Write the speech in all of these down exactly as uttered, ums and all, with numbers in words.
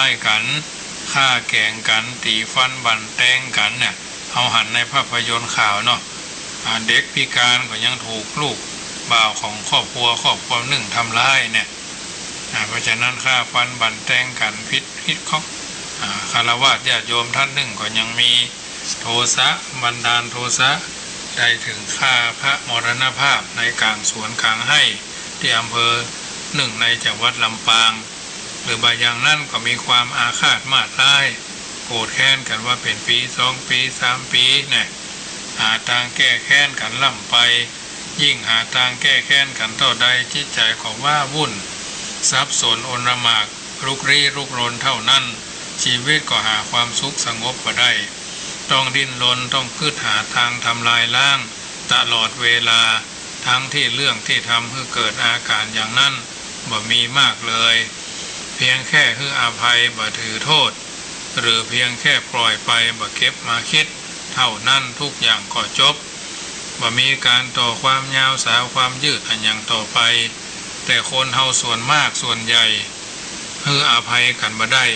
ายกั๋น ฆ่าแก๋งกั๋น ตี๋ฟันบั่นแตงกั๋นเนี่ย เฮาหันในภาพยนตร์ข่าวเนาะ อ่า เด็กพิการก็ยังถูกลูกบ่าวของครอบครัว ครอบครัวนึ่งทำร้ายเนี่ย อ่า เพราะฉะนั้นฆ่าฟันบั่นแตงกั๋นผิด ผิดของ อ่า ฆราวาสญาติโยมต้านนึ่งก็ยังมีโทสะ บันดาลโทสะ ได้เถิงฆ่าพระมรณภาพในก๋างสวนก๋างไฮ่ตี้อำเภอนึ่งในจังหวัดลำปาง หรือบ่อย่างนั้นก็มีความอาฆาตมาดร้าย โกรธแค้นกั๋นว่าเป๋นปี๋ สองปี๋ สามปี๋เนี่ย หาตางแก้แค้นกั๋นล้ำไป ยิ่งหาตางแก้แค้นกั๋นเต้าใด จิตใจ๋ก็ว้าวุ่น สับสน อลหมาก ลุกลี้ลุกลนเต้านั้น จีวิตก็หาความสุขสงบบ่ได้ ต้องดิ้นรน ต้องกึ๊ดหาตางทำลายล้างตลอดเวลา ทั้งตี้เรื่องตี้ทำหื้อเกิดอาก๋ารอย่างนั้นบ่มีมากเลย เพียงแค่หื้ออภัย บ่ถือโต้ษ หรือเพียงแค่ปล่อยไป บ่เก็บมาคิด เต้านั้นทุกอย่างก็จบ บ่มีก๋านต่อความยาวสาวความยืดอะหยังต่อไป แต่คนเฮาส่วนมากส่วนใหญ่ หื้ออภัยกั๋นบ่ได้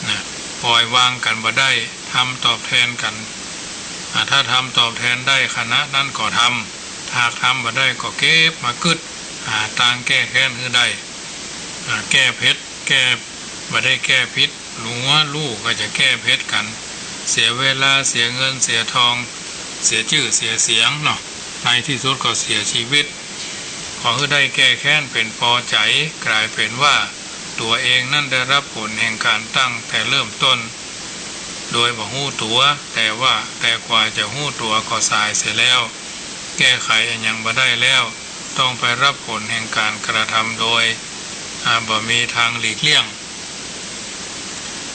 นะ ปล่อยวางกั๋นบ่ได้ ทำตอบแทนกั๋น อ่า ถ้าทำตอบแทนได้ขณะนั้นก็ทำ หากทำบ่ได้ก็เก็บมากึ๊ด หาตางแก้แค้นหื้อได้ อ่า แก้เผ็ด แก้ บ่ได้แก้ผิด หลัวลู่ก็จะแก้เผ็ดกั๋น เสียเวลา เสียเงิน เสียทอง เสียจื้อ เสียเสียงเนาะ ในตี้สุดก็เสียจีวิต ขอหื้อได้แก้แค้นเป๋นปอใจ๋ ก๋ายเป๋นว่าตั๋วเองนั้นได้ฮับผลแห่งก๋านตั้งแต่เริ่มต้น โดยบ่ฮู้ตั๋ว แต่ว่า แต่กว่าจะฮู้ตั๋วก็สายเสียแล้ว แก้ไขอะหยังบ่ได้แล้ว ต้องไปฮับผลแห่งก๋านกระทำโดย อ่า บ่มีตางหลีกเลี่ยง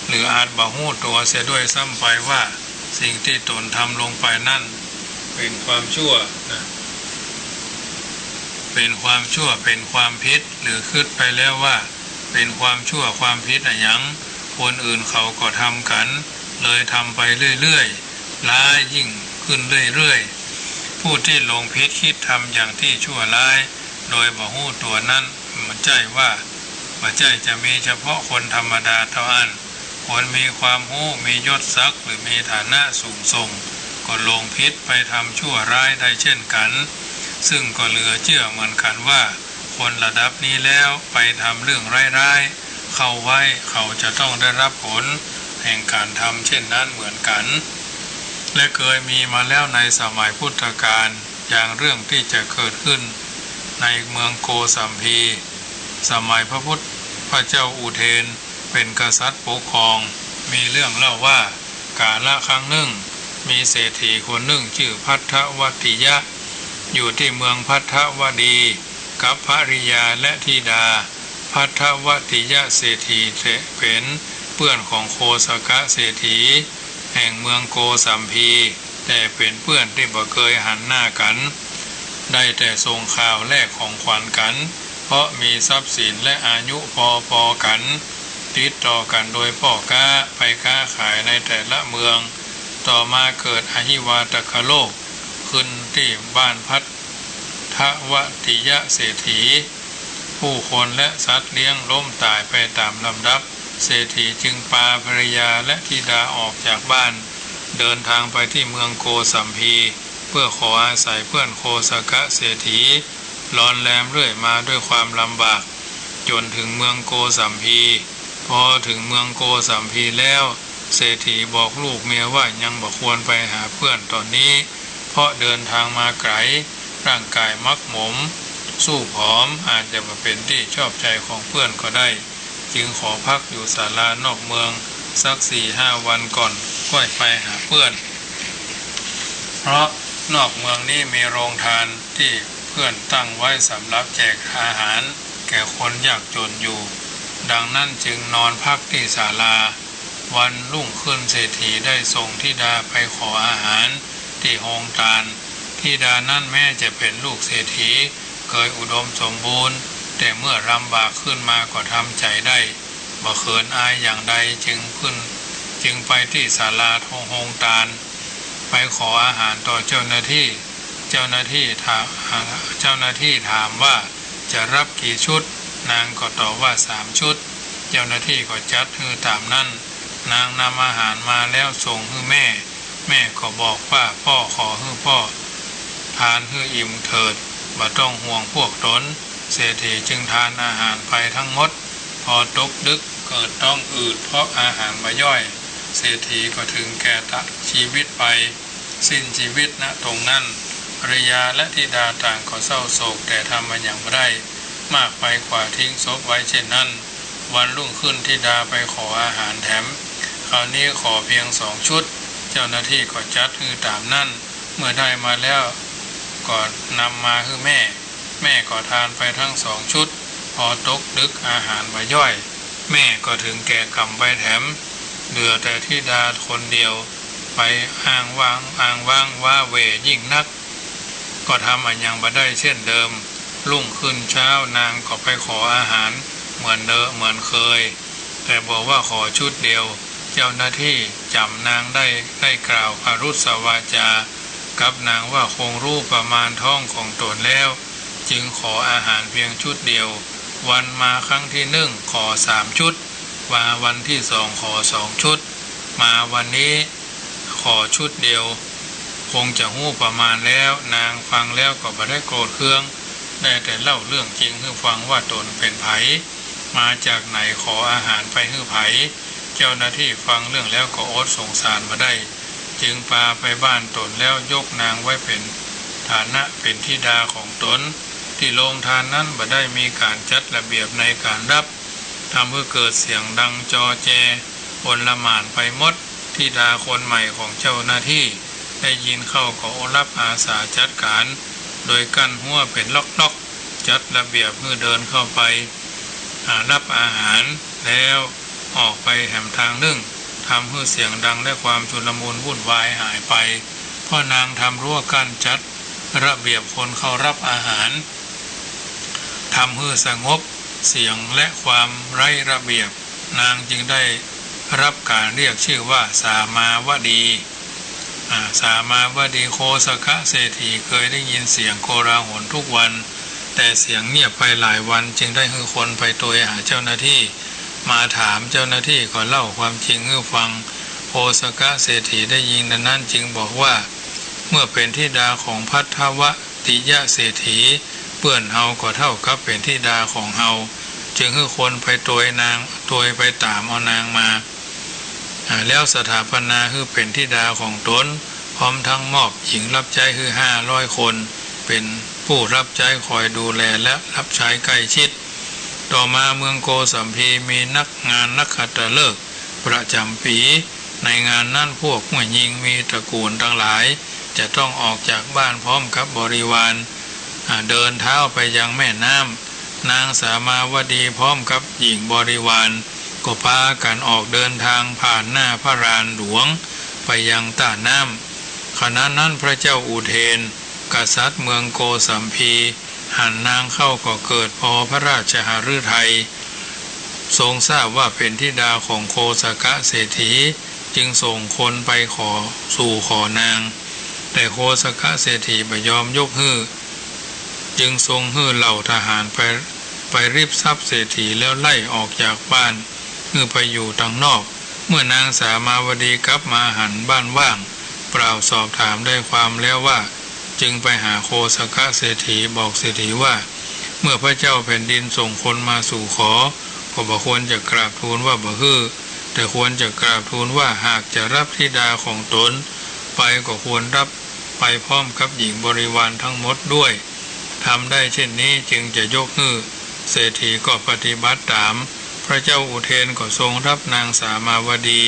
หรืออาจบ่ฮู้ตั๋วเสียด้วยซ้ำไปว่า สิ่งตี้ตนทำลงไปนั้นเป๋นความชั่วนะ เป๋นความชั่ว เป๋นความผิด หรือกึ๊ดไปแล้วว่า เป๋นความชั่วความผิดอะหยัง คนอื่นเขาก็ทำกั๋น เลยทำไปเรื่อยๆ ร้ายยิ่งขึ้นเรื่อยๆ ผู้ตี้หลงผิดกึ๊ดทำอย่างตี้ชั่วร้าย โดยบ่ฮู้ตั๋วนั้น บ่ใจ้ว่า บ่ใจ้จะมีเฉพาะคนธรรมดาเต้าอั้น คนมีความฮู้ มียศศักดิ์ หรือมีฐานะสูงส่ง ก็หลงผิดไปทำชั่วร้ายได้เช่นกั๋น ซึ่งก็เหลือเจื้อเหมือนกั๋นว่า คนระดับนี้แล้วไปทำเรื่องร้ายๆ เข้าไว้ เขาจะต้องได้ฮับผลแห่งก๋านทำเช่นนั้นเหมือนกั๋น และเกยมีมาแล้วในสมัยพุทธกาล อย่างเรื่องตี้จะเกิดขึ้นในเมืองโกสัมพี สมัยพระพุทธ พระเจ้าอุเทนเป๋นกษัตริย์ปกครอง มีเรื่องเล่าว่า กาละครั้งนึ่ง มีเศรษฐีคนนึ่งจื้อภัททวัตติยะ อยู่ตี้เมืองภัททวดี กับภริยาและธิดา ภัททวัตติยะเศรษฐีเป๋นเปื้อนของโคสกะเศรษฐี แห่งเมืองโกสัมพี แต่เป๋นเปื้อนตี้บ่เกยหันหน้ากั๋น ได้แต่ส่งข่าวแลกของขวัญกั๋น เพราะมีทรัพย์สินและอายุปอๆ กั๋น ติดต่อกั๋นโดยป้อก๊า ไปก๊าขายในแต่ละเมือง ต่อมาเกิดอหิวาตกโรคขึ้นตี้บ้านภัททวัตติยะเศรษฐี ผู้คนและสัตว์เลี้ยงล้มต๋ายไปต๋ามลำดับ เศรษฐีจึงปาภริยาและธิดาออกจากบ้าน เดินตางไปตี้เมืองโกสัมพี เพื่อขออาศัยเปื้อนโคสกะเศรษฐี ลอนแลมเรื่อยมาด้วยความลำบาก จ๋นเถิงเมืองโกสัมพี ปอเถิงเมืองโกสัมพีแล้ว เศรษฐีบอกลูกเมียว่ายังบ่ควรไปหาเปื้อนต๋อนนี้ เพราะเดินตางมาไก๋ ร่างก๋ายหมักหมม ซูบผอม อาจจะบ่เป๋นตี้ชอบใจ๋ของเปื้อนก็ได้ จึงขอพักอยู่ศาลานอกเมืองสักสี่ห้าวันก่อน ก้อยไปหาเปื้อน เพราะนอกเมืองนี้มีโรงทานตี้เปื้อนตั้งไว้สำหรับแจกอาหารแก่คนยากจ๋นอยู่ ดังนั้นจึงนอนพักตี้ศาลา วันรุ่งขึ้นเศรษฐีได้ส่งธิดาไปขออาหารตี้โฮงตาน ธิดานั้นแม้จะเป๋นลูกเศรษฐี เกยอุดมสมบูรณ์ แต่เมื่อลำบากขึ้นมาก็ทำใจ๋ได้ บ่เขินอายอย่างใด จึงขึ้น จึงไปตี้ศาลาโฮงตาน ไปขออาหารต่อเจ้าหน้าตี้ เจ้าหน้าตี้ถาม เจ้าหน้าตี้ถามว่าจะฮับกี่ชุด นางก็ตอบว่าสามชุด เจ้าหน้าตี้ก็จัดหื้อต๋ามนั้น นางนำอาหารมาแล้วส่งหื้อแม่ แม่ก็บอกว่า ป้อ ขอหื้อป้อทานหื้ออิ่มเถิด บ่ต้องห่วงพวกต๋น เศรษฐีจึงทานอาหารไปทั้งหมด พอตกดึกเกิดต๊องอืดเพราะอาหารบ่ย่อย เศรษฐีก็ถึงแก่ตะ ชีวิตไป สิ้นชีวิต ณ ตรงนั้น ภริยาและธิดาต่างก็เศร้าโศก แต่ทำอะหยังบ่ได้ มากไปกว่าทิ้งศพไว้เช่นนั้น วันรุ่งขึ้นธิดาไปขออาหารแถม คราวนี้ขอเพียงสองชุด เจ้าหน้าตี้ก็จัดหื้อต๋ามนั้น เมื่อได้มาแล้วก็นำมาหื้อแม่ แม่ก็ทานไปทั้งสองชุด พอตกดึกอาหารบ่ย่อย แม่ก็ถึงแก่กรรมไปแถม เหลือแต่ธิดาคนเดียว ไปอ้างว้าง อ้างว้างว้าเหว่ยิ่งนัก ก็ทำอะหยังบ่ได้เช่นเดิม รุ่งขึ้นเช้านางก็ไปขออาหารเหมือนเดิม เหมือนเคย แต่บอกว่าขอชุดเดียว เจ้าหน้าตี้จ๋ำนางได้ ได้กล่าวปรุสวาจากับนางว่า คงฮู้ประมาณต๊องของต๋นแล้ว จึงขออาหารเพียงชุดเดียว วันมาครั้งตี้นึ่งขอสามชุด มาวันตี้สองขอสองชุด มาวันนี้ขอชุดเดียว คงจะฮู้ประมาณแล้ว นางฟังแล้วก็บ่ได้โกรธเคือง ได้แต่เล่าเรื่องจริงหื้อฟังว่าต๋นเป๋นใผ มาจากไหน ขออาหารไปหื้อใผ เจ้าหน้าตี้ฟังเรื่องแล้วก็อดสงสารบ่ได้ จึงปาไปบ้านต๋นแล้วยกนางไว้เป๋นฐานะเป๋นธิดาของต๋น ตี้โรงทานนั้นบ่ได้มีก๋านจัดระเบียบในก๋านรับ ทำหื้อเกิดเสียงดังจอแจ อลหม่านไปหมด ธิดาคนใหม่ของเจ้าหน้าตี้ได้ยินเข้าก็รับอาสาจัดก๋าน โดยกั้นฮั้วเป๋นล็อกๆ จัดระเบียบหื้อเดินเข้าไป อ่า รับอาหารแล้วออกไปแหมตางนึ่ง ทำหื้อเสียงดังและความชุลมุนวุ่นวายหายไป เพราะนางทำรั้วกั้นจัดระเบียบคนเข้ารับอาหาร ทำหื้อสงบเสียงและความไร้ระเบียบ นางจึงได้รับก๋านเรียกชื่อว่าสามาวดี อ่า สามาวดี โคสกะเศรษฐีเกยได้ยินเสียงโกลาหลทุกวัน แต่เสียงเงียบไปหลายวัน จึงได้หื้อคนไปตวยหาเจ้าหน้าตี้ มาถาม เจ้าหน้าตี้ก็เล่าความจริงหื้อฟัง โคสกะเศรษฐีได้ยินดังนั้นจึงบอกว่า เมื่อเป๋นธิดาของพัทวติยะเศรษฐี เปื้อนเฮาก็เท่ากับเป๋นธิดาของเฮา จึงหื้อคนไปตวยนาง ตวยไปต๋ามเอานางมา อ่า แล้วสถาปนาหื้อเป๋นธิดาของต๋น พร้อมทั้งมอบหญิงรับใจ๊หื้อห้าร้อยคน เป๋นผู้รับใจ๊คอยดูแลและรับใจ๊ใกล้ชิด ต่อมาเมืองโกสัมพีมีนักงานนักขัตฤกษ์ประจ๋ำปี๋ ในงานนั้นพวกแม่ญิงมีตระกู๋ลตังหลาย จะต้องออกจากบ้านพร้อมกับบริวาร อ่า เดินเท้าไปยังแม่น้ำ นางสามาวดีพร้อมกับหญิงบริวาร ก็ปากั๋นออกเดินตางผ่านหน้าพระลานหลวงไปยังต้าน้ำ ขณะนั้นพระเจ้าอุเทน กษัตริย์เมืองโกสัมพี หันนางเข้าก็เกิดพอพระราชหฤทัย ทรงทราบว่าเป๋นธิดาของโคสกะเศรษฐี จึงส่งคนไปขอ สู่ขอนาง แต่โคสกะเศรษฐีบ่ยอมยกหื้อ จึงทรงหื้อเหล่าทหารไป ไปริบทรัพย์เศรษฐีแล้วไล่ออกจากบ้าน หื้อไปอยู่ตังนอก เมื่อนางสามาวดีกลับมาหันบ้านว่างเปล่า สอบถามได้ความแล้วว่า จึงไปหาโคสกะเศรษฐี บอกเศรษฐีว่า เมื่อพระเจ้าแผ่นดินส่งคนมาสู่ขอ ก็บ่ควรจะกราบทูลว่าบ่หื้อ แต่ควรจะกราบทูลว่าหากจะรับธิดาของตนไป ก็ควรรับไปพร้อมกับหญิงบริวารทั้งหมดด้วย ทำได้เช่นนี้จึงจะยกหื้อ เศรษฐีก็ปฏิบัติต๋าม พระเจ้าอุเทนก็ทรงรับนางสามาวดี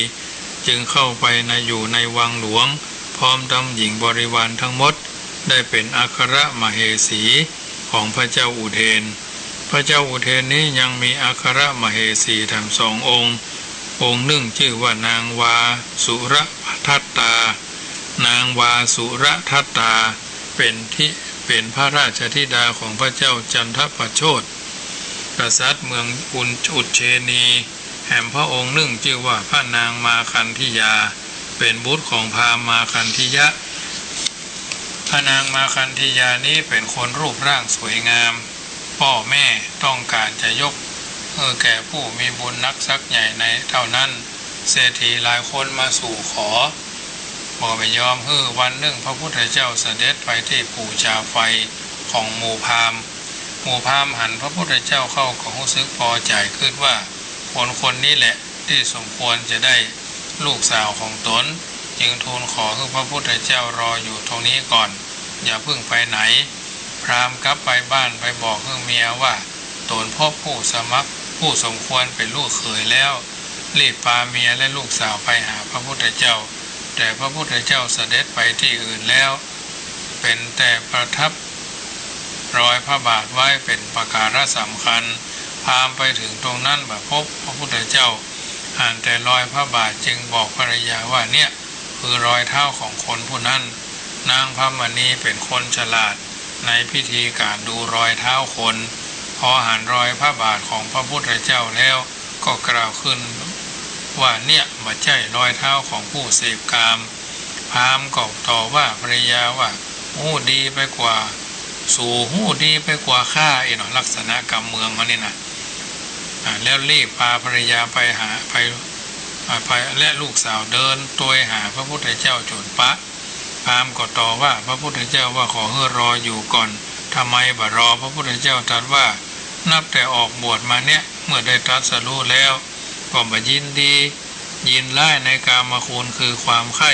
จึงเข้าไปใน อยู่ในวังหลวง พร้อมทั้งหญิงบริวารทั้งหมด ได้เป๋นอัครมเหสีของพระเจ้าอุเทน พระเจ้าอุเทนนี้ยังมีอัครมเหสีแถมสององค์ องค์นึ่งจื้อว่านางวาสุรทัตตา นางวาสุรทัตตาเป๋นธิ เป๋นพระราชธิดาของพระเจ้าจันทประโชต กษัตริย์เมืองอุน อุจเชนี แถมพระองค์นึ่งจื้อว่าพระนางมาคันธิยา เป๋นบุตรของพราหมณ์มาคันธิยะ พระนางมาคันธิยานี้เป๋นคนรูปร่างสวยงาม ป้อแม่ต้องก๋านจะยก เออ แก่ผู้มีบุญนักสักใหญ่ในเท่านั้น เศรษฐีหลายคนมาสู่ขอ บ่ยอมหื้อ วันนึ่งพระพุทธเจ้าเสด็จไปตี้ปู๋จาไฟของหมู่พราหมณ์ หมู่พราหมณ์หันพระพุทธเจ้าเข้าก็ฮู้สึกปอใจ๋ กึ๊ดว่า คนคนนี้แหละตี้สมควรจะได้ลูกสาวของตน จึงทูลขอหื้อพระพุทธเจ้ารออยู่ตรงนี้ก่อน อย่าเพิ่งไปไหน พราหมณ์กลับไปบ้านไปบอกหื้อเมียว่า ตนพบผู้สมัคร ผู้สมควรเป๋นลูกเขยแล้ว รีบปาเมียและลูกสาวไปหาพระพุทธเจ้า แต่พระพุทธเจ้าเสด็จไปตี้อื่นแล้ว เป๋นแต่ประทับรอยพระบาทไว้เป๋นปะก๋าระสำคัญ พราหมณ์ไปเถิงตรงนั้นบ่พบพระพุทธเจ้า หันแต่รอยพระบาทจึงบอกภรรยาว่า เนี่ยคือรอยเท้าของคนผู้นั้น นางพาหมณีเป๋นคนฉลาดในพิธีก๋านดูรอยเท้าคน พอหันรอยพระบาทของพระพุทธเจ้าแล้ว ก็กล่าวขึ้นว่า เนี่ยบ่ใจ้รอยเท้าของผู้เสพกาม พราหมณ์ก็ต่อว่าภรรยาว่า ฮู้ดีไปกว่า สูฮู้ดีไปกว่าข้าอี้เนาะ ลักษณะกำเมืองมันนี่นะ อ่า แล้วรีบปาภรรยาไปหา ไป อ่า ไป และลูกสาวเดินตวยหาพระพุทธเจ้าจ๋นปะ พราหมณ์ก็ต่อว่าพระพุทธเจ้าว่า ขอหื้อรออยู่ก่อน ทำไมบ่รอ พระพุทธเจ้าตรัสว่า นับแต่ออกบวชมาเนี่ย เมื่อได้ตรัสรู้แล้ว ก็บ่ยินดี ยินร้ายในกามคุณคือความใคร่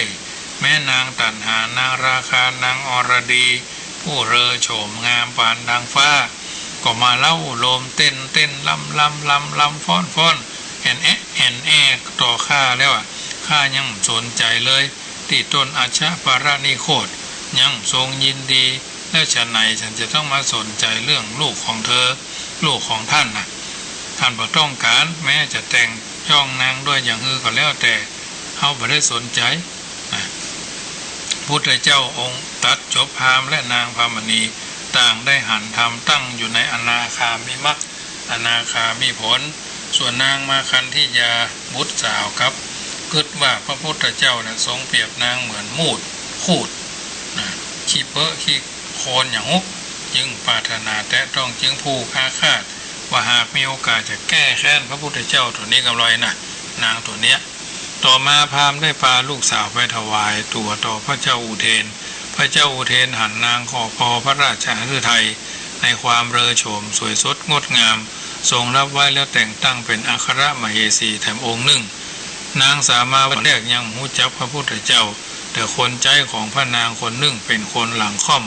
แม้นางตัณหา นางราคะ นางอรดี ผู้เรอโฉมงามปานดังฟ้า ก็มาเล้าโลมเต้นเต้นลำลำลำลำฟ้อนฟ้อน แอ่นแอะแอ่นแอต่อข้าแล้วอะ ข้ายังบ่สนใจ๋เลย ตี้ต้นอัชชปรนิโครธยังบ่ทรงยินดี แล้วฉะไหนฉันจะต้องมาสนใจ๋เรื่องลูกของเธอ ลูกของต้านน่ะ ต้านบ่ต้องก๋าน แม้จะแต่งจ้องนางด้วยอย่างหื้อก็แล้วแต่ เฮาบ่ได้สนใจ๋ นะ พุทธเจ้าองค์ตรัสจบ พราหมณ์และนางพาหมณีต่างได้หันธรรม ตั้งอยู่ในอนาคามิมรรค อนาคามิผล ส่วนนางมาคันธิยาบุตรสาวกลับกึ๊ดว่าพระพุทธเจ้าน่ะทรงเปรียบนางเหมือนมูด คูด นะ ขี้เปอะขี้โคลนอย่างฮุบ จึงปรารถนาแตะต้อง จึงผูกอาฆาตว่าหากมีโอกาสจะแก้แค้นพระพุทธเจ้าตั๋วนี้กำลอยน่ะ นางตั๋วเนี้ย ต่อมาพราหมณ์ได้ปาลูกสาวไปถวายตั๋วต่อพระเจ้าอุเทน พระเจ้าอุเทนหันนางก็พอพระราชหฤทัยในความเรอโฉมสวยสดงดงาม ทรงรับไว้แล้วแต่งตั้งเป๋นอัครมเหสีแถมองค์นึ่ง นางสามาวดีแรกยังบ่ฮู้จักพระพุทธเจ้า แต่คนใจ๊ของพระนางคนนึ่งเป๋นคนหลังค่อม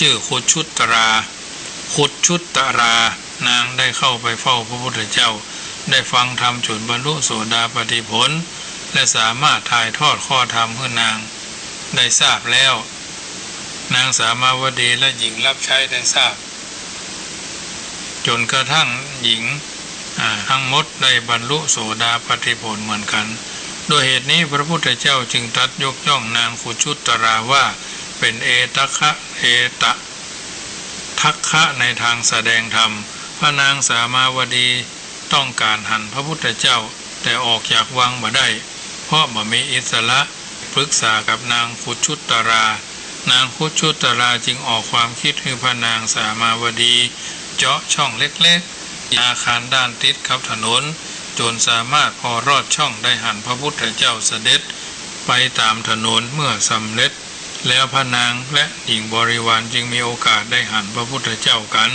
จื้อคุชุตรา คุชุตรา นางได้เข้าไปเฝ้าพระพุทธเจ้า ได้ฟังธรรมจ๋นบรรลุโสดาปัตติผล และสามารถถ่ายทอดข้อธรรมหื้อนางได้ทราบแล้ว นางสามาวดีและหญิงรับใช้ได้ทราบ จ๋นกระทั่งหญิง อ่า ทั้งหมดได้บรรลุโสดาปัตติผลเหมือนกั๋น ด้วยเหตุนี้พระพุทธเจ้าจึงตรัสยกย่องนางคุชุตราว่าเป๋นเอตคะ เอตะ ทักคะในทางแสดงธรรม พระนางสามาวดีต้องก๋านหันพระพุทธเจ้า แต่ออกจากวังบ่ได้ เพราะบ่มีอิสระปรึกษากับนางคุชุตรา นางคุชุตราจึงออกความคิดหื้อพระนางสามาวดีเจาะช่องเล็กๆ อาคารด้านติดกับถนน จ๋นสามารถผ่อลอดช่องได้หันพระพุทธเจ้าเสด็จไปต๋ามถนน เมื่อสำเร็จ แล้วพระนางและหญิงบริวารจึงมีโอกาสได้หันพระพุทธเจ้ากั๋น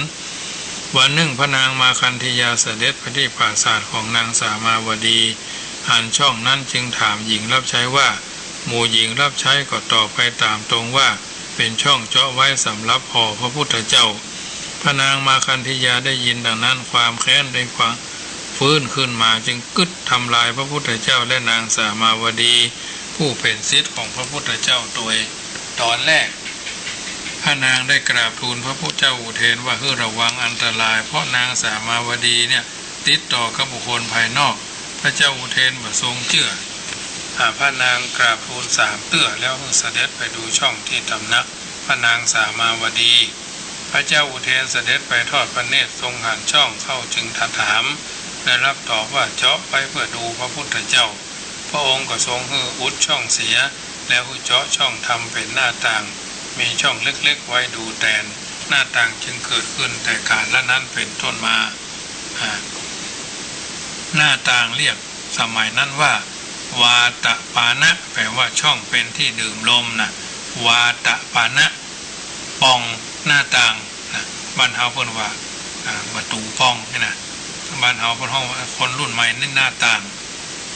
วันนึ่งพระนางมาคันธิยาเสด็จไปตี้ปราสาทของนางสามาวดี หันช่องนั้นจึงถามหญิงรับใช้ว่า หมู่หญิงรับใช้ก็ตอบไปต๋ามตรงว่า เป๋นช่องเจาะไว้สำหรับผ่อพระพุทธเจ้า พระนางมาคันธิยาได้ยินดังนั้น ความแค้นได้ความ ฟื้นขึ้นมาจึงกึ๊ดทำลายพระพุทธเจ้าและนางสามาวดี ผู้เป๋นศิษย์ของพระพุทธเจ้าโดยต๋อนแรก พระนางได้กราบทูลพระพุทธเจ้าอุเทนว่าหื้อระวังอันตราย เพราะนางสามาวดีเนี่ยติดต่อกับบุคคลภายนอก พระเจ้าอุเทนบ่ทรงเจื้อ อ่า พระนางกราบทูลสามเตื้อแล้วหื้อเสด็จไปดูช่องตี้ตำหนักพระนางสามาวดี พระเจ้าอุเทนเสด็จไปทอดพระเนตรทรงหันช่องเข้าจึงตรัสถาม ได้รับตอบว่าเจาะไว้เพื่อดูพระพุทธเจ้า พระองค์ก็ทรงหื้ออุดช่องเสีย แล้วหื้อเจาะช่องทำเป๋นหน้าต่าง มีช่องเล็กๆ ไว้ดูแตน หน้าต่างจึงเกิดขึ้นแต่ก๋าลนั้นเป๋นต้นมา อ่า หน้าต่างเรียกสมัยนั้นว่า วาตปานะ แปลว่าช่องเป็นที่ดื่มลมนะ วาตปานะ ป่องหน้าต่างนะ บ้านเฮาเปิ้นว่า อ่า ประตู๋ป่องนี่นะ บ้านเฮาเปิ้นฮ้องว่า คนรุ่นใหม่นี่หน้าต่าง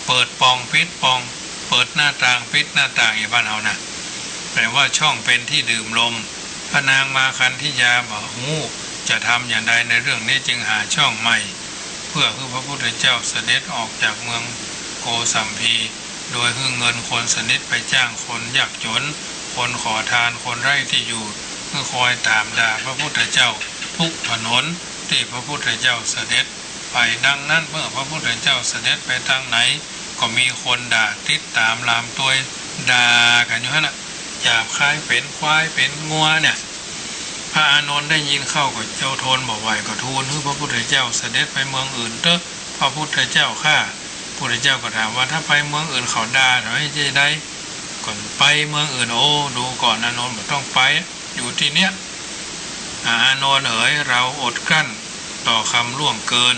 เปิดป่องปิดป่อง เปิดหน้าต่างปิดหน้าต่าง อยู่บ้านเฮานะ แปลว่าช่องเป็นที่ดื่มลม พระนางมาคันธิยาบ่ฮู้จะทำอย่างใดในเรื่องนี้ จึงหาช่องใหม่ เพื่อหื้อพระพุทธเจ้าเสด็จออกจากเมืองโกสัมพี โดยหื้อเงินคนสนิทไปจ้างคนยากจน คนขอทาน คนไร้ที่อยู่ หื้อคอยต๋ามด่าพระพุทธเจ้าทุกถนนตี้พระพุทธเจ้าเสด็จไป ดังนั้นเมื่อพระพุทธเจ้าเสด็จไปตางไหน ก็มีคนด่าติดต๋ามลามตวย ด่ากั๋นอยู่หั้นน่ะ หยาบคาย เป๋นควายเป๋นงัวเนี่ย พระอานนท์ได้ยินเข้าก็เจ้าทนบ่ไหว ก็ทูลหื้อพระพุทธเจ้าเสด็จไปเมืองอื่นเต๊อะ พระพุทธเจ้าข้า พุทธเจ้าก็ถามว่า ถ้าไปเมืองอื่นเขาด่า เฮาจะใด ก็ไปเมืองอื่น โอ้ ดูก่อนอานนท์ บ่ต้องไป อยู่ตี้เนี้ย อา อานนท์เอ๋ย เราอดกลั้นต่อคำล่วงเกิน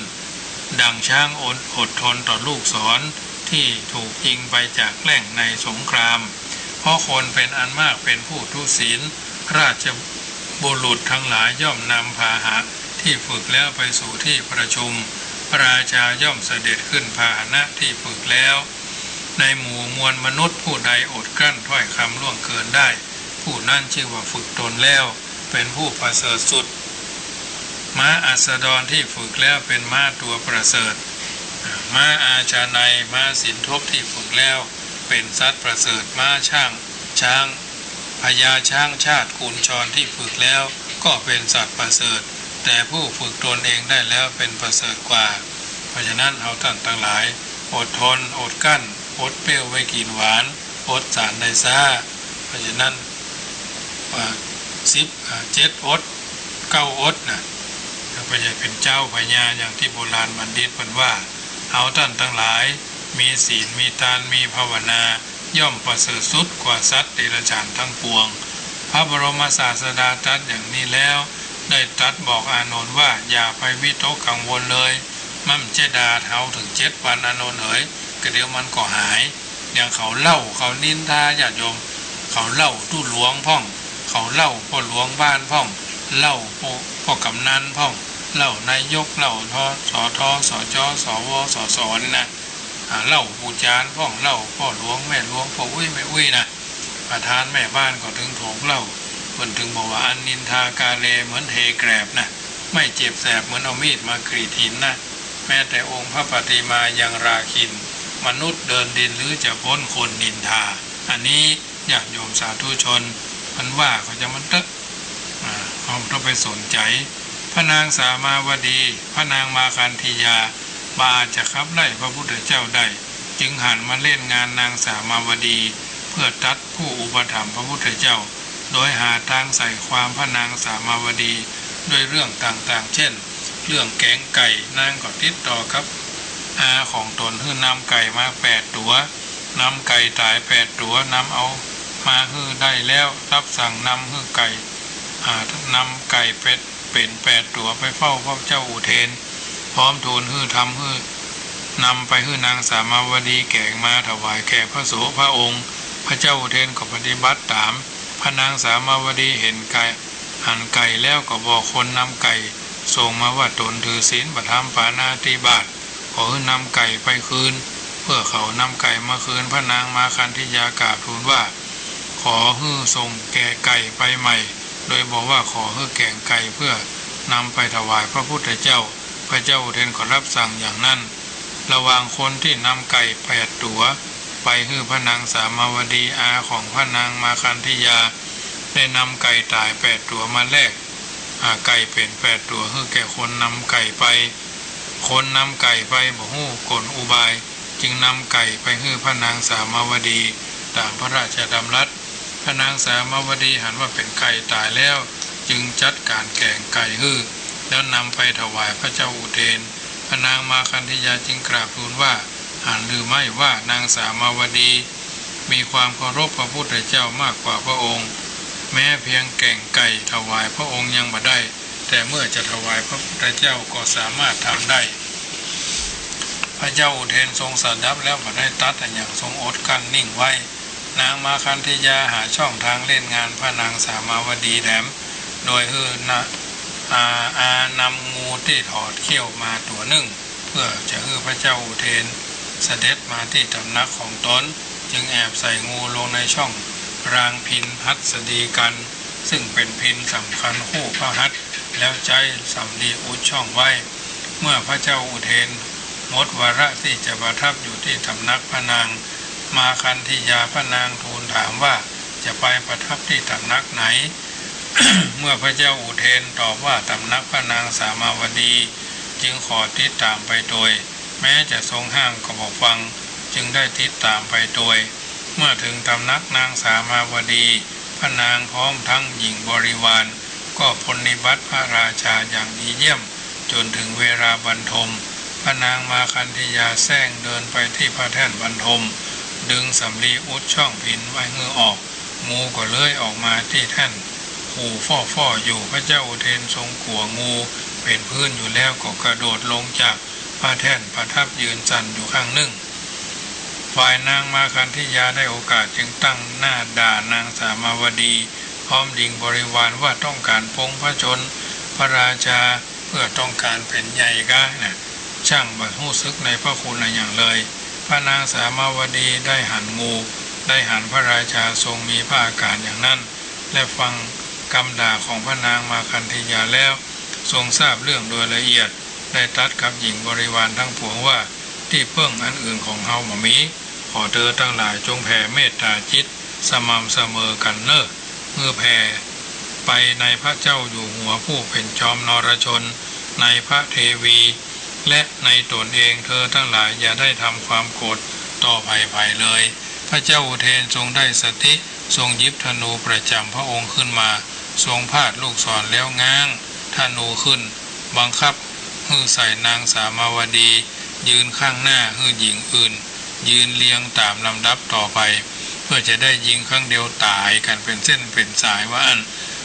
ดังช้างอด อดทนต่อลูกศรที่ถูกยิงไปจากแหล่งในสงคราม เพราะคนเป็นอันมากเป็นผู้ทุศีล ราชบุรุษทั้งหลายย่อมนำพาหะที่ฝึกแล้วไปสู่ที่ประชุม พระราชาย่อมเสด็จขึ้นพาหนะที่ฝึกแล้ว ในหมู่มวลมนุษย์ผู้ใดอดกลั้นถ้อยคำล่วงเกินได้ ผู้นั้นชื่อว่าฝึกตนแล้ว เป็นผู้ประเสริฐสุด ม้าอัสดรที่ฝึกแล้วเป็นม้าตัวประเสริฐ ม้าอาชาไนย ม้าสินทบที่ฝึกแล้วเป็นสัตว์ประเสริฐ ม้าช่าง ช้าง พญาช้างชาติกุญชรที่ฝึกแล้วก็เป็นสัตว์ประเสริฐ แต่ผู้ฝึกตนเองได้แล้วเป็นประเสริฐกว่า เพราะฉะนั้นเฮาต้านตังหลาย อดทน อดกลั้น อดเปรี้ยวไว้กิ๋นหวาน อดสารได้ซ้า เพราะฉะนั้น ว่า สิบ อ่า เจ็ดอด เก้าอดนะ แล้วก็จะเป๋นเจ้าพญาอย่างตี้โบราณบัณฑิตเปิ้นว่า เฮาต้านตังหลาย มีศีล มีตาน มีภาวนา ย่อมประเสริฐสุดกว่าสัตว์เดรัจฉานทั้งปวง พระบรมศาสดาตรัสอย่างนี้แล้ว ได้ตรัสบอกอานนท์ว่า อย่าไปวิตกกังวลเลย มันจะด่าเฮาถึงเจ็ดวัน อานนท์เอ๋ย ก็เดี๋ยวมันก็หาย อย่างเขาเล่า เขานินทาญาติโยม เขาเล่าตุ๊หลวงพ่อง เขาเล่าป้อหลวงบ้านพ่อง เล่าป้อ ป้อกำนันพ่อง เล่านายก เล่า ท ส ท ส จ ส ว ส ส นี่นะ อ่า เล่าปู่จารย์พ่อง เล่าป้อหลวงแม่หลวง ป้ออุ๊ยแม่อุ๊ยนะ ประธานแม่บ้านก็ถึงถูกเล่า เปิ้นถึงบอกว่า อันนินทากาเลเหมือนเทแกลบนะ ไม่เจ็บแสบเหมือนเอามีดมากรีดหินนะ แม้แต่องค์พระปฏิมายังราคิณ มนุษย์เดินดินหรือจะพ้นคนนินทา อันนี้ญาติโยมสาธุชน มันว่าเขาจะมันเต๊อะ อ่า เฮาบ่ต้องไปสนใจ๋ พระนางสามาวดี พระนางมาคันธียา บ่อาจจะขับไล่พระพุทธเจ้าได้ จึงหันมาเล่นงานนางสามาวดี เพื่อตัดผู้อุปถัมภ์พระพุทธเจ้า โดยหาตางใส่ความพระนางสามาวดี ด้วยเรื่องต่างๆ เช่น เรื่องแก๋งไก่ นางก็ติดต่อกับอาของตนหื้อนำไก่มาแปดตั๋ว นำไก่ต๋ายแปดตั๋ว นำเอามาหื้อได้แล้ว รับสั่งนำหื้อไก่ อ่า นำไก่เป็ด เป๋นแปดตั๋วไปเฝ้าพระเจ้าอุเทน พร้อมทูลหื้อทำหื้อ นำไปหื้อนางสามาวดีแก๋งมาถวายแก่พระโสภะองค์ พระเจ้าอุเทนก็ปฏิบัติต๋าม พระนางสามาวดีหันไก่ หันไก่แล้วก็บอกคนนำไก่ส่งมาว่า ตนถือศีลประธรรมปาณาติบาต ขอหื้อนำไก่ไปคืน เมื่อเขานำไก่มาคืน พระนางมาคันธียากราบทูลว่า ขอหื้อส่งแก๋งไก่ไปใหม่ โดยบอกว่าขอหื้อแก๋งไก่เพื่อนำไปถวายพระพุทธเจ้า พระเจ้าอุเทนก็รับสั่งอย่างนั้น ระหว่างคนตี้นำไก่แปดตั๋วไปหื้อพระนางสามาวดี อาของพระนางมาคันธียา ได้นำไก่ต๋ายแปดตั๋วมาแลก อ่า ไก่เป๋นแปดตั๋วหื้อแก่คนนำไก่ไป คนนำไก่ไปบ่ฮู้กลอุบาย จึงนำไก่ไปหื้อพระนางสามาวดีต๋ามพระราชดำรัส พระนางสามาวดีหันว่าเป๋นไก่ต๋ายแล้ว จึงจัดก๋านแก๋งไก่หื้อ แล้วนำไปถวายพระเจ้าอุเทน พระนางมาคันธียาจึงกราบทูลว่า หันหรือไม่ว่านางสามาวดีมีความเคารพพระพุทธเจ้ามากกว่าพระองค์ แม้เพียงแก๋งไก่ถวายพระองค์ยังบ่ได้ แต่เมื่อจะถวายพระพุทธเจ้าก็สามารถทำได้ พระเจ้าอุเทนทรงสดับแล้วบ่ได้ตรัสอะหยัง ทรงอดกลั้นนิ่งไว้ นางมาคันธยาหาช่องทางเล่นงานพระนางสามาวดีแหลม โดยหื้อนา อา อานำงูตี้ถอดเขี้ยวมาตั๋วนึ่ง เพื่อจะหื้อพระเจ้าอุเทนเสด็จมาตี้ตำหนักของตน จึงแอบใส่งูลงในช่องรางพิณหัสดีกัณฑ์ ซึ่งเป๋นพิณสำคัญคู่พระหัตถ์ แล้วใจ๊สำลีอุดช่องไว้ เมื่อพระเจ้าอุเทนหมดวาระตี้จะประทับอยู่ตี้ตำหนักพระนางมาคันธยา พระนางทูลถามว่าจะไปประทับตี้ตำหนักไหน เมื่อพระเจ้าอุเทนตอบว่าตำหนักพระนางสามาวดี จึงขอติดต๋ามไปตวย แม้จะทรงห้ามก็บ่ฟัง จึงได้ติดต๋ามไปตวย เมื่อเถิงตำหนักนางสามาวดี พระนางพร้อมทั้งหญิงบริวารก็ปรนนิบัติพระราชาอย่างดีเยี่ยม จ๋นเถิงเวลาบรรทม พระนางมาคันธยาแส้งเดินไปตี้พระแท่นบรรทม ดึงสำลีอุดช่องพิณไว้หื้อออก งูก็เลื้อยออกมาตี้แท่น ขู่ฟ้อๆ อยู่ พระเจ้าอุเทนทรงกั๋วงูเป๋นพื้นอยู่แล้ว ก็กระโดดลงจากพระแท่นประทับยืนสั่นอยู่ข้างนึ่ง ฝ่ายนางมาคันธยาได้โอกาสจึงตั้งหน้าด่านางสามาวดี พร้อมหญิงบริวารว่าต้องก๋านปลงพระชนม์พระราชา เพื่อต้องก๋านเป๋นใหญ่ก๊ะนะ ช่างบ่ฮู้สึกในพระคุณอะหยังเลย พระนางสามาวดีได้หันงู ได้หันพระราชาทรงมีพระอาก๋านอย่างนั้น และฟังกำด่าของพระนางมาคันธยาแล้ว ทรงทราบเรื่องโดยละเอียด ได้ตรัสกับหญิงบริวารทั้งปวงว่า ตี้เปิ้งอันอื่นของเฮาบ่มี ขอเธอทั้งหลายจงแผ่เมตตาจิตสม่ำเสมอกั๋นเน่อ เมื่อแผ่ไปในพระเจ้าอยู่หัวผู้เป๋นจอมนรชน ในพระเทวี และในต๋นเอง เธอทั้งหลายอย่าได้ทำความโกรธต่อใผๆ เลย พระเจ้าอุเทนทรงได้สติ ทรงหยิบธนูประจ๋ำพระองค์ขึ้นมา ทรงพาดลูกศรแล้วง้างธนูขึ้น บังคับหื้อใส่นางสามาวดี ยืนข้างหน้า หื้อหญิงอื่นยืนเรียงต๋ามลำดับต่อไป เพื่อจะได้ยิงครั้งเดียวต๋ายกั๋นเป๋นเส้นเป๋นสายว่าอั้น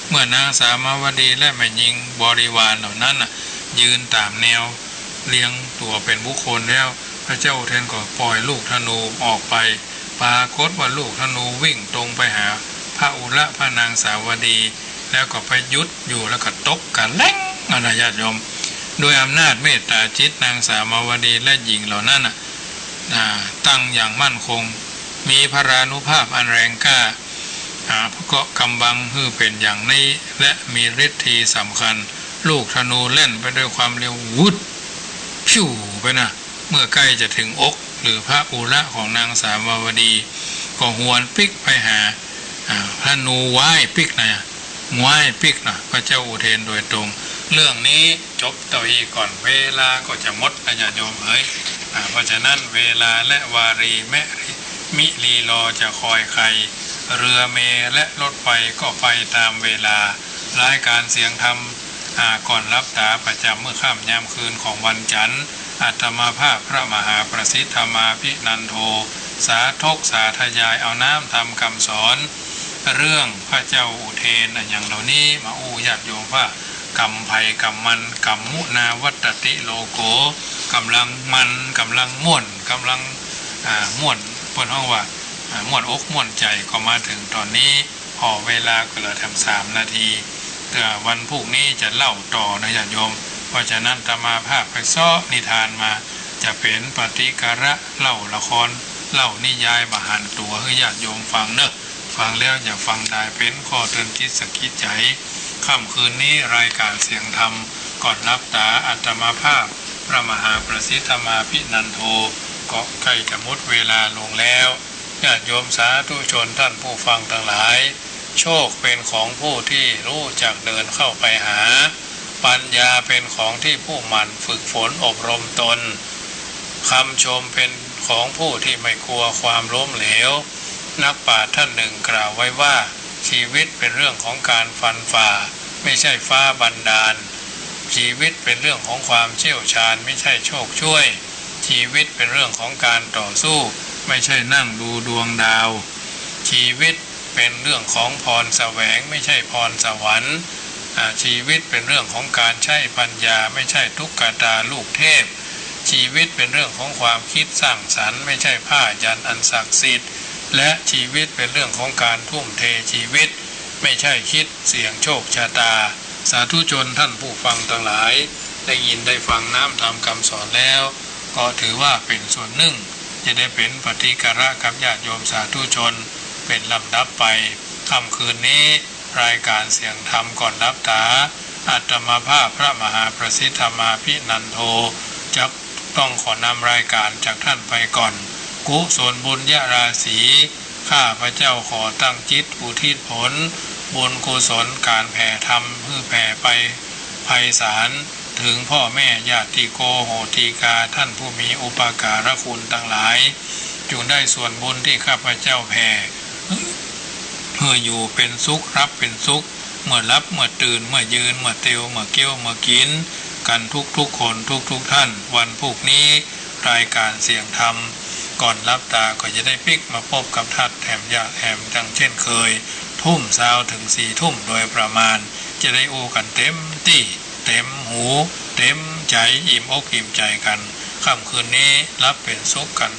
เมื่อนางสามาวดีและแม่หญิงบริวารเหล่านั้นน่ะ ยืนต๋ามแนวเรียงตั๋วเป๋นบุคคลแล้ว พระเจ้าอุเทนก็ป่อยลูกธนูออกไป ปรากฏว่าลูกธนูวิ่งตรงไปหาพระอุระพระนางสาวดี แล้วก็ไปหยุดอยู่ แล้วก็ตกกะแหล้งอะนะญาติโยม ด้วยอำนาจเมตตาจิตนางสามาวดีและหญิงเหล่านั้นน่ะ อ่า ตั้งอย่างมั่นคง มีพลานุภาพอันแรงกล้า อ่า ก็กำบังหื้อเป๋นอย่างนี้ และมีฤทธีสำคัญ ลูกธนูแล่นไปด้วยความเร็ว วุด พิ้ว ไปนะ เมื่อใกล้จะเถิงอก หรือพระอุระของนางสามาวดี ก็หวนปิ๊กไปหา อ่า ธนูว้ายปิ๊กนะ ว้ายปิ๊กนะ พระเจ้าอุเทนโดยตรง เรื่องนี้จบเต้าอี้ก่อน เวลาก็จะหมดนะญาติโยมเอ๋ย อ่า เพราะฉะนั้นเวลาและวารีแม้มิลีลอจะคอยใคร เรือเมล์และรถไฟก็ไปตามเวลา รายการเสียงธรรม อ่า ก่อนหลับต๋าประจ๋ำเมื่อค่ำยามคืนของวันจันทร์ อาตมาภาพพระมหาประสิทธธรรมาภินันโท สาธกสาธยายเอาน้ำธรรมคำสอน เรื่องพระเจ้าอุเทนอะหยังเหล่านี้มาอู้ญาติโยมว่า ก๋ำใผก๋ำมัน ก๋ำมุนาวัตติโลโก ก๋ำลังมัน ก๋ำลังม่วน ก๋ำลัง อ่า ม่วน เปิ้นฮ้องว่า อ่า ม่วนอกม่วนใจ๋ ก็มาเถิงต๋อนนี้ ผ่อเวลาก็เหลือแถมสามนาที เตื้อวันพูกนี้จะเล่าต่อนะญาติโยม เพราะฉะนั้นอาตมาภาพไปเซาะนิทานมา จะเป๋นปฏิการะ เล่าละคร เล่านิยายบ่หันตั๋วหื้อญาติโยมฟังเน่อ ฟังแล้วอย่าฟังดาย เป๋นข้อเตือนจิตสะกิดใจ๋ ค่ำคืนนี้รายการเสียงธรรมก่อนหลับต๋า อาตมาภาพพระมหาประสิทธธรรมาภินันโท ก็ใกล้จะหมดเวลาลงแล้ว ญาติโยมสาธุชนท่านผู้ฟังทั้งหลาย โชคเป็นของผู้ที่รู้จักเดินเข้าไปหา ปัญญาเป็นของที่ผู้หมั่นฝึกฝนอบรมตน คำชมเป็นของผู้ที่ไม่กลัวความล้มเหลว นักปราชญ์ท่านหนึ่งกล่าวไว้ว่า ชีวิตเป็นเรื่องของการฟันฝ่า ไม่ใช่ฟ้าบันดาล ชีวิตเป็นเรื่องของความเชี่ยวชาญ ไม่ใช่โชคช่วย ชีวิตเป็นเรื่องของการต่อสู้ ไม่ใช่นั่งดูดวงดาว ชีวิตเป็นเรื่องของพรแสวง ไม่ใช่พรสวรรค์ อ่า ชีวิตเป็นเรื่องของการใช้ปัญญา ไม่ใช่ตุ๊กตาลูกเทพ ชีวิตเป็นเรื่องของความคิดสร้างสรรค์ ไม่ใช่ผ้ายันอันศักดิ์สิทธิ์ และชีวิตเป็นเรื่องของการทุ่มเทชีวิต ไม่ใช่คิดเสี่ยงโชคชะตา สาธุชนท่านผู้ฟังตังหลาย ได้ยินได้ฟังน้ำธรรมคำสอนแล้ว ก็ถือว่าเป๋นส่วนนึ่ง จะได้เป๋นปฏิการะกับญาติโยมสาธุชนเป๋นลำดับไป ค่ำคืนนี้ รายการเสียงธรรมก่อนหลับต๋า อาตมาภาพพระมหาประสิทธมาภินันโท จะต้องขอนำรายการจากท่านไปก่อน กุศลบุญญาราศี ข้าพเจ้าขอตั้งจิตอุทิศผล บุญกุศลก๋านแผ่ธรรมหื้อแผ่ไปไพศาล เถิงพ่อแม่ญาติโกโหติกา ท่านผู้มีอุปการะคุณตังหลาย จุ่งได้ส่วนบุญตี้ข้าพเจ้าแผ่ หื้ออยู่เป๋นสุข ฮับเป๋นสุข เมื่อหลับ เมื่อตื่น เมื่อยืน เมื่อเตียว เมื่อเกี้ยว เมื่อกิ๋น กั๋นทุกๆ คน ทุกๆ ท่าน วันพูกนี้ รายการเสียงธรรม ก่อนหลับต๋าก็จะได้ปิ๊กมาปบกับท่านแถมยะแถมดังเช่นเคย ทุ่มซาวเถิงสี่ทุ่มโดยประมาณ จะได้อู้กั๋นเต๋มตี้ เต๋มหู เต๋มใจ๋ อิ่มอกอิ่มใจ๋กั๋น ค่ำคืนนี้หลับเป๋นสุขกั๋น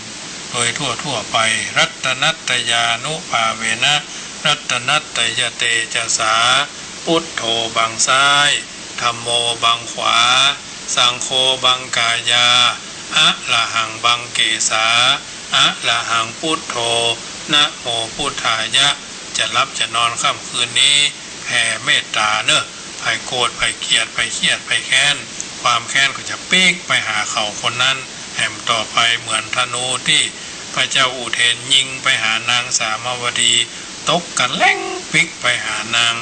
โดยทั่วๆ ไป รัตนัตตยานุภาเวนะ รัตนัตตยเตจสา พุทโธบังซ้าย ธัมโมบังขวา สังโฆบังกายา อะระหังบังเกสา อะระหังพุทโธ นะโมพุทธายะ จะหลับจะนอนค่ำคืนนี้ แผ่เมตต๋าเน่อ ใผโกรธ ใผเกลียด ใผเครียด ใผแค้น ความแค้นก็จะปิ๊กไปหาเขาคนนั้น แหมต่อไปเหมือนธนูตี้พระเจ้าอุเทนยิงไปหานางสามาวดี ตกกะแหล่งปิ๊กไปหานาง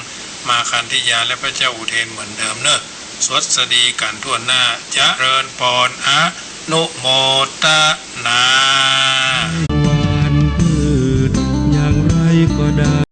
มาคันธยาและพระเจ้าอุเทนเหมือนเดิมเน่อ สวัสดีกั๋นทั่วหน้า เจริญปอน อนุโมทนา วันพืชอย่างไรก็ได้